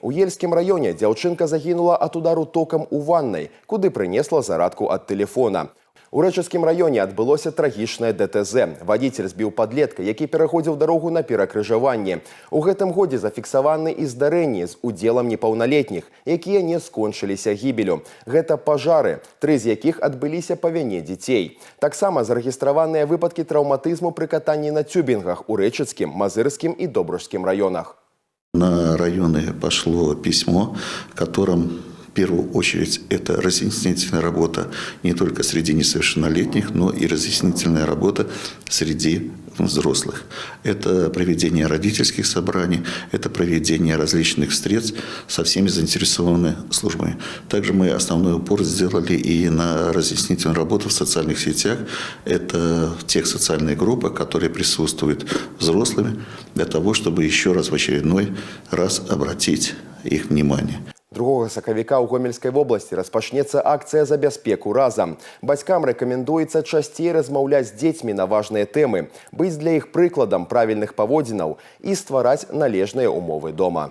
У Ельскім раёне дзяўчынка загінула ад удару токам у ваннай, куды прынесла зарадку ад тэлефона. У Рэчыцкім раёне адбылося трагічнае ДТЗ. Вадзіцель збіў падлетка, які пераходзіў дарогу на перакрыжаванні. У гэтым годзе зафіксаваны і здарэнні з удзелам непаўналетніх, якія не скончыліся гібелю. Гэта пажары, тры з якіх адбыліся па віне дзяцей. Таксама зарэгістраваныя выпадкі траўматызму пры катанні на цюбінгах у Рэчыцкім, Мазырскім і Добрушскім раёнах. На районы пошло письмо, в котором в первую очередь это разъяснительная работа не только среди несовершеннолетних, но и разъяснительная работа среди взрослых. Это проведение родительских собраний, это проведение различных встреч со всеми заинтересованными службами. Также мы основной упор сделали и на разъяснительную работу в социальных сетях. Это в тех социальных группах, которые присутствуют взрослыми, для того, чтобы еще раз в очередной раз обратить их внимание. 2 сакавіка ў Гомельскай вобласці распачнецца акцыя «За бяспеку разам». Бацькам рэкамендуецца часцей размаўляць з дзецьмі на важныя тэмы, быць для іх прыкладам правільных паводзінаў і ствараць належныя ўмовы дома.